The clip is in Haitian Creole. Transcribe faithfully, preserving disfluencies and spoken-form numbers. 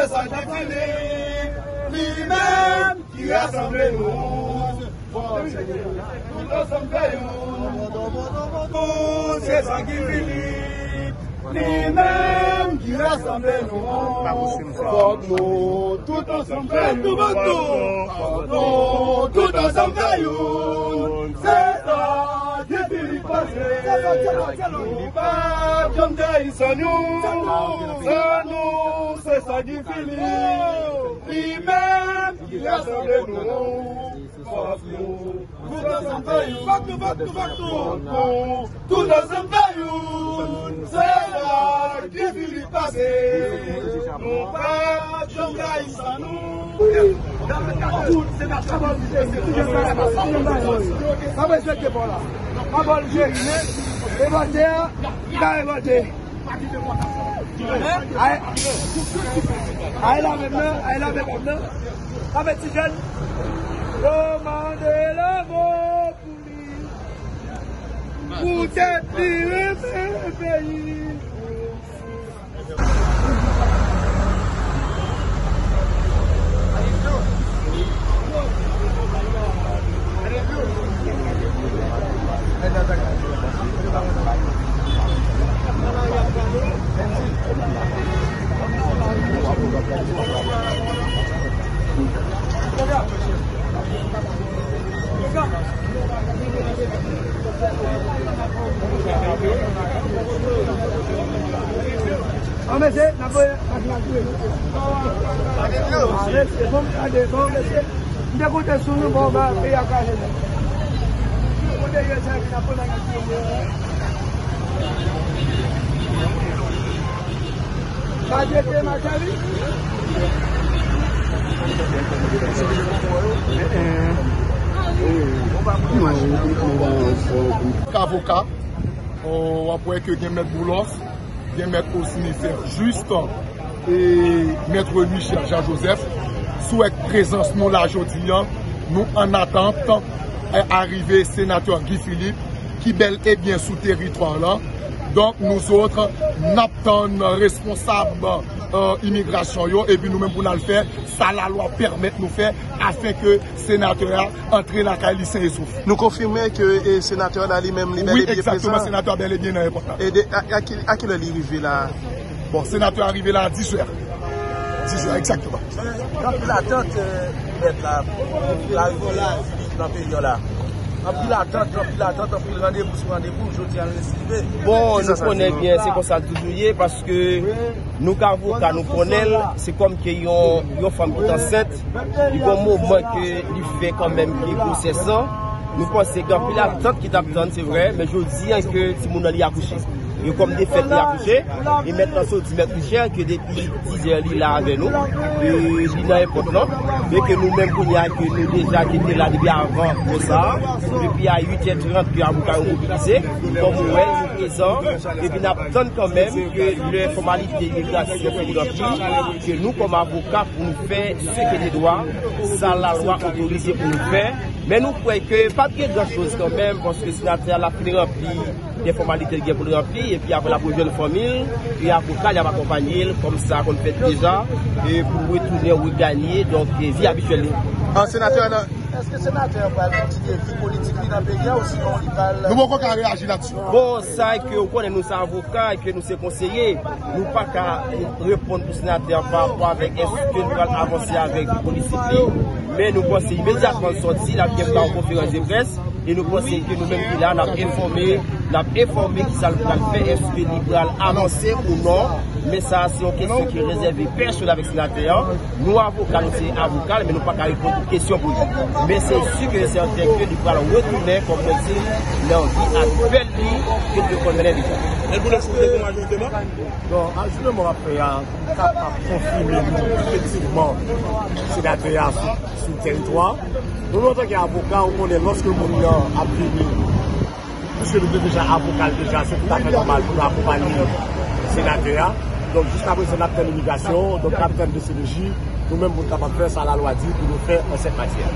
Sa Guy Philippe, li menm ki rasanble nou. Fòk nou tout ansanm fè youn. Se sa Guy Philippe, li menm ki rasanble nou. Fòk nou tout ansanm fè youn. Fòk nou tout ansanm fè youn. Se sa Guy Philippe panse. Nou p ap janm trayi san nou. San nou, se sa Guy Philippe, li menm ki rasanble nou. Fòk nou tout ansanm fè youn. Fòk nou, fòk nou, fòk nou. Fòk nou tout ansanm fè youn. Se la Guy Philippe pase. Nou p ap janm trayi san nou. Pa bezwen ke pa la. Pa ba l jeri, men. Revolte a, li ka revolte. Ay, ay la menm nan, ay la menm nan. Avèk ti jèn. Yo mande lanmò pou li. Poutèt li renmen peyi. An, mesye, n ap voye machin nan tou. Ale, se bon, gade, bon, mesye. M te konte sou nou, bon, ba, peyi a kraze, non. Kote yo sa ki n ap pran nan. Sa jete machin, wi. Avoka, w ap wè ke gen mèt Boulos, gen mèt Osni Sèf Jis, e mèt Michel Jean Joseph, sou èk prezans nou la jodi a, nou an atant, e, arive senatè Guy Philippe, ki bèl e byen sou teritwa la. Donk, nou zòt, n ap tann responsab, e, imigrasyon yo, epi nou menm pou n al fè sa lalwa pèmèt nou fè, afen ke senatè a antre lakay li sen e sof. Nou konfime ke, e, senatè a li menm, li bèl e byen prezan. Wi, egzakteman, senatè a bèl e byen nan èpòt la. E de, a, a ki, a ki lè li rive la? Bon, senatè a rive la a dis è. Dis è, egzakteman. Gen anpil atant, e, mèt la, pou larive nan peyi a la. Anpil atant, anpil atant, anpil randevou sou randevou, jodi a l resi rive. Bon, nou konnen byen, se konsa l toujou ye, paske nou k avoka, nou konnen l, se kòm ke yon, yon fanm ki t ansent, li gon moman ke li fè kanmenm ke gwosès lan, nou panse gen anpil atant ki t ap tann, se vre, men jodi a ke timoun nan li akouche. E kòm de fèt li akouche, e mèt lan sot di mèt Michel ke depi dis è li la avè nou, e li nan èpòt lan, e ke nou menm kounye a ke nou deja ki te la depi avan konsa, depi a uit è trant ke avoka yo mobilize, kòm ou wè, nou prezan, epi n ap tann kanmenm ke lè fòmalite imigrasyon fin ranpli, ke nou kòm avoka pou nou fè seke de dwa, sa lalwa otorize pou nou fè, men nou kwè ke p ap gen gran choz kanmenm, paske senatè a l ap fin ranpli de fòmalite l gen pou l ranpli, epi apre l ap rejwenn fanmi l, e avoka l y ap akonpanye l, kòm sa konn fèt deja, e pou l retounen reganye, donk, e vi abityèl li. An senatè nan. Èske senatè a pral kontinye vi politik li nan peyi a, osinon li pral. Nou poko ka reyaji ladsi. Bon, sa e ke ou konnen nou se avoka, e ke nou se konseye, nou pa ka reponn pou senatè a pa rapò avèk èske li pral avanse avèk vi politik li, men nou panse imedyatman l sòti, l ap gen yon konferans de près, e nou panse ke nou menm ki la, n ap enfòme, n ap enfòme kisa l pral fè, èske li pral avanse ou non. Men sa a, se yon kesyon ki rezève pèsonèl avèk senatè a. Nou avoka, nou se avoka l, men nou pa ka reponn tout kesyon pou li. Men se si ke sèten ke li pral retounen, kòm mwen di, nan vi aktyèl li, ke l te konn mennen deja. Èske Bon, ajouteman w ap fè a, pou kapab konfime nou efektivman senatè a sou, sou teritwa. Nou, nou, antanke avoka, ou konnen lòske moun nan ap vini, piske nou te deja avoka l deja, se toutafè nòmal pou nou akonpanye senatè a. Donk, jiskaprezan, n ap tann imigrasyon, donk, n ap tann D C P J, nou menm pou n kapab fè sa lalwa di pou nou fè an sèt matyè.